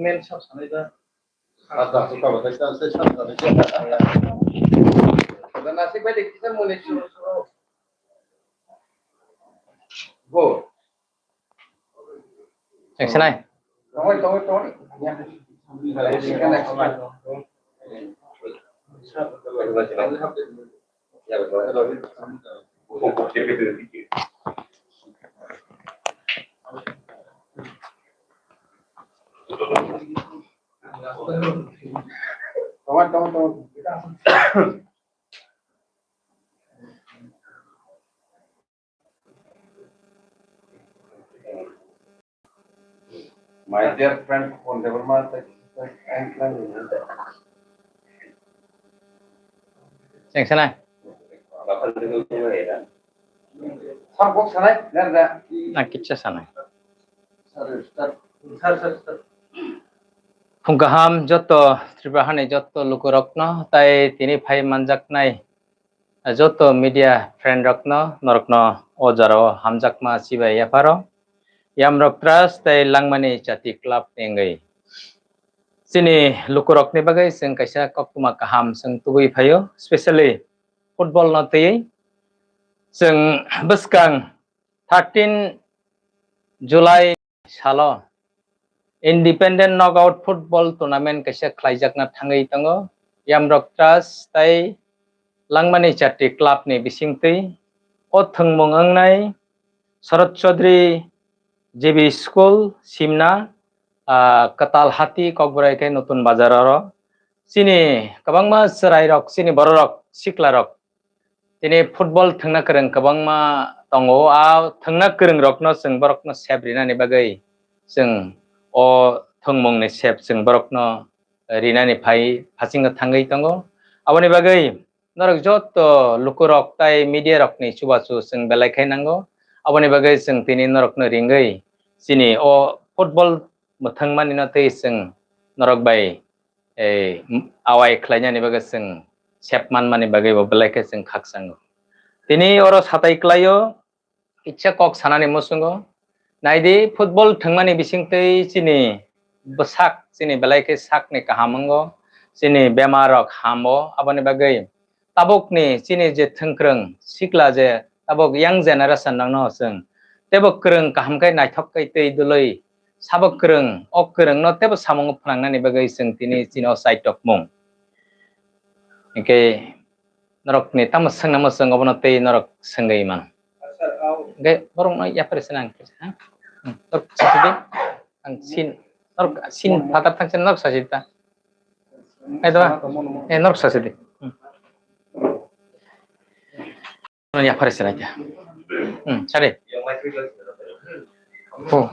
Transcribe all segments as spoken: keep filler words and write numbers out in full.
Men sab sanai da. Ata, ata, ata, ata, ata, ata, ata. Nasik bai de kisa mone suru suru. Go. Thanks, nai. Tongoi, tongoi, tongoi. Ya. My dear friend, phone level ma tak, tak, tak, tak. Seng sana. Sir, kok sanai, ner da. Na kitsa sanai. Sir, sir, sir, sir, sir. Phung kaham joto Tripura hani joto lukurokno tai tini phai manjaknai joto media friend rokno, norokno o jorao hamjakma chibai yapharo. Yamrok Trust tei Langmani Chati Club ni wngwi chini lukurokni bagwi chwng kaisa koktwma kaham chwng tubui phaio, specially football no twiwi. Chwng bwskang thirteen July salo Independent Knockout Football Tournament kaisa khlaijakna thangwi tongo. Yamrok Trust tei Langmani Chati Club ni bisingtwi o thwngmung wngnai Sharad Chaudhary J B School, Simna, ah, Katal Hati, Kokborai khe Nutun Bazar oro. Chini kwbangma chwrairok, chini bororok, siklarok tini football thwngna kwrwng kwbangma tongo. A thwngna kwrwng rokno chwng borokno sep rinani bagwi chwng o thwngmungni sep chwng borokno rinani phai phasingo thangwi tongo. Aboni bagwi norok joto lukurok tai media rokni chubachu chwng belai khai nango. Aboni bagwi chwng tini norokno ringwi chini o football mwthangmanino tei chwng norok bai, eh, awai khlainani bagwi chwng sep manmani bagwi bo belai khe chwng khakchango. Tini oro satai klaio, kisa kok sanani muchungo. Naidi, football thwngmani bisingtwi chini bwsak, chini belai khe sakni kaham wngo, chini bemar rok hamo. Aboni bagwi tabukni chini je thwngkwrwng sikla, je tabuk young generation rokno chwng teibo kwrwng kaham khe naithok khe twi dwlwi sabo kwrwng, o kwrwngno teibo samungo phwnangnani bagwi chwng tini chini o chaitokmung. Hinkhe norokni tamo swngna muchung obono tei norok swngwi mano. Hinkhe borokno yapri se nang, ha? Hmm, norok sasidi. Ang sin, norok sin phatar thang sin norok sasidi ta. Ai da, eh, norok sasidi. Hmm. Yapri se nang. Hmm, sari. Oh.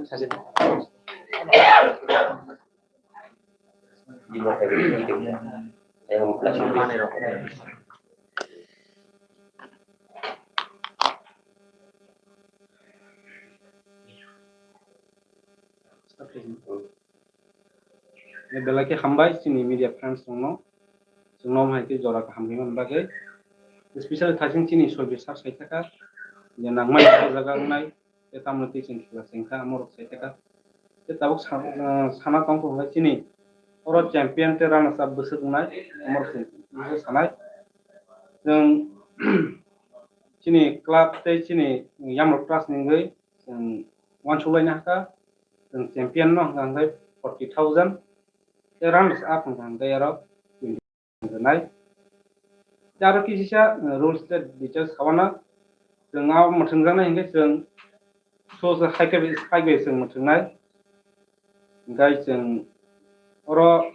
Sasidi. Belai khe hambai chini media friends rokno, chwngno hai khe jora kaham rwna bagwi. Specially thasing chini Soibir sir sai thaka, je nangmani o jaga wngnai, tei tamoni twi chwng khela chengkha, amorok sai thaka. Tei tabuk sa-, ah, sana tongkha hwnba chini oro champion tei runners up bwswk wngnai, amorok chwng sanai. Chwng chini club tei chini Yamrok Trust ni wngwi chwng uansuk laina hakha, chwng champion no hwnkha hwnkhe forty thousand, tei runners up hwnkha hwnkhe aro twenty thousand rwnai. Tei aro kisisa, uh, rules tei details khawana, chwng a mwthwngjaknai hinkhe chwng so se hai khe bai, hai bai chwng mwthwngnai. Hinkhe chwng oro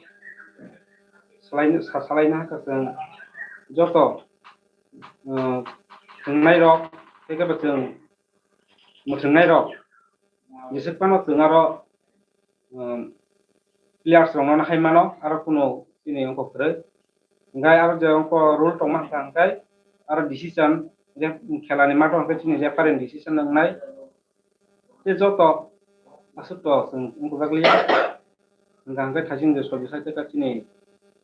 salai, sa-, salaina hakha chwng joto, uh, thwngnairok, tei khe bo chwng mwthwngnairok. Jeswk phano chwng aro, um, players rokno hai mano, aro kunu chini wngkha kwrwi. Hinkhe aro je wngkha rule tongma hwnkha hwnkhe aro decision je khelani matho hwnkhe chini referee ni decision wngnai. Tei joto aswk to chwng wngkha liya. Hwnkha hwnkhe thasing je sobi sai tei chini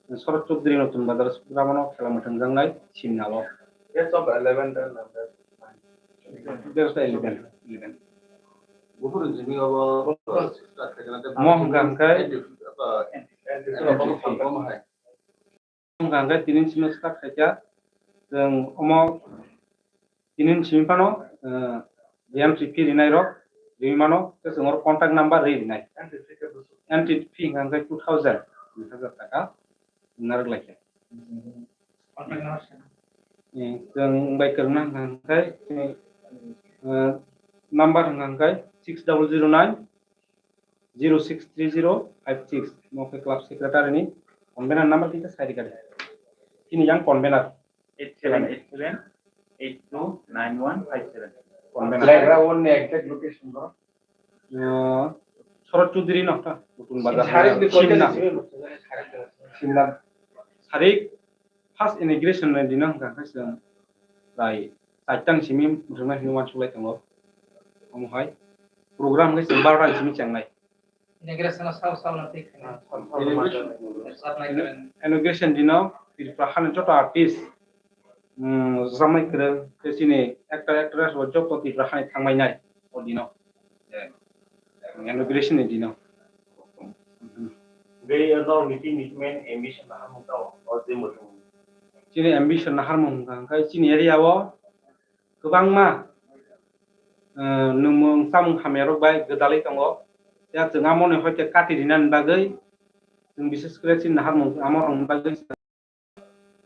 Sharad Chaudhary Nutun Bazar Subramono khela mwthangjaknai simna o. Best of eleven, ten, eleven. Best of eleven, eleven. Mo hwnkha hwnkhe, mo hwnkha hwnkhe tini simi start khaikha. Chwng omo tini simi phano, eh, entry fee rinai rok riwi mano, tei chwng oro contact number ri rinai. Entry fee hwnkha hwnkhe two thousand, dui hazar taka narwk laikha. Eh, chwng bai kwrwngna hwnkha hwnkhe, eh, number hwnkha hwnkhe six double zero nine zero six three zero five six, mo khe club secretary ni convener number kisa sai rikha. Chini yang convener. Eight seven eight seven eight two nine one five seven. Convener. Background ni exact location no? Ah, Shorod Chaudhary no ta, Nutun Bazar. Sarik ni Simna. Simna. Sarik first inauguration ni dino hwnkha khe chwng prai chaitang simi mwthangna hinwi uansuk lai tongo. Omo hai program khe chwng barota ni simi chengnai. Inauguration o sao sao no twi khainai. Inauguration dino Tripura hani joto artist, um, rwchapnai kwrwng, tei chini actor actress rok joto Tripura hani thangbainai o dino. Inauguration ni dino. Tei norok ni tini main ambition naharmung tao o je mwthang. Chini ambition naharmung hwnkha hwnkhe chini area o kwbangma, eh, nwngmung chamung hamya rok bai gwdalwi tongo. Ya chwng amo ni hoite kati rinani bagwi chwng bises kre chini naharmung amo rokni bagwi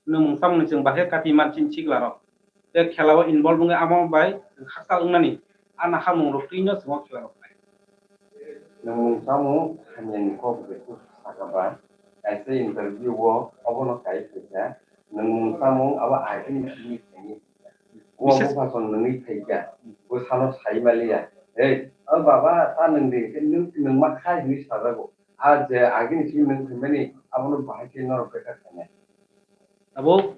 nwngmung chamung ni chwng bahai kati man chini sikla rok. Tei khela o involve wngwi amo bai chwng khakchang wngnani a naharmung rok twino chwng o khela rok bai. Nwngmung chamung hamya ni kok bai kuk saka ba kaisa interview o obono kai phaikha nwngmung chamung abo agini simi khaini. Bo Bises- bupha song nungwi phaikha, bwsano sai maliya. Hei, o baba, ta nwng di, khe nwng, nwng ma khai hinwi sajago. A je agini simi nwng phaimani, abono bahai khe norok bwkha khainai. Abo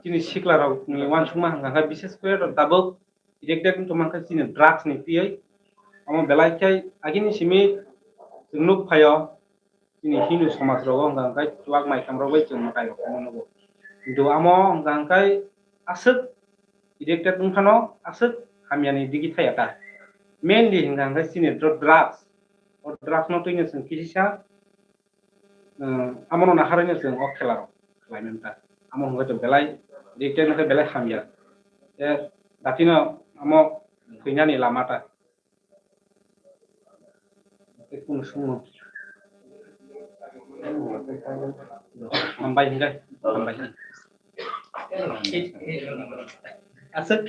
chini sikla rok ni uansukma hwnkha khe, bises kore rok tabuk reject wng tongma khe chini drugs ni twiwi. Omo belai khe agini simi chwng nuk phaio. Chini Hindu somaj rogo hwnkha hwnkhe chuak mai kam rok bai chwng mwtai rok tongma nugo. Kintu amo hwnkha hwnkhe aswk rejected wngphano aswk hamyani digi thaya ta. Mainly hwnkha hwnkhe chini dr-, drugs. O drugs no twino chwng kisisa, um, amo no naharwi no chwng o khela rok khlai manta. Amo hwnkhe chwng belai rejected wngkhe belai hamya. Tei datino amo thwinani lama ta. Tei kunu songno. Hambai hingai, hambai hingai. Aswk,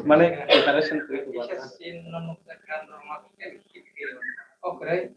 mane, preparation kri. Okre,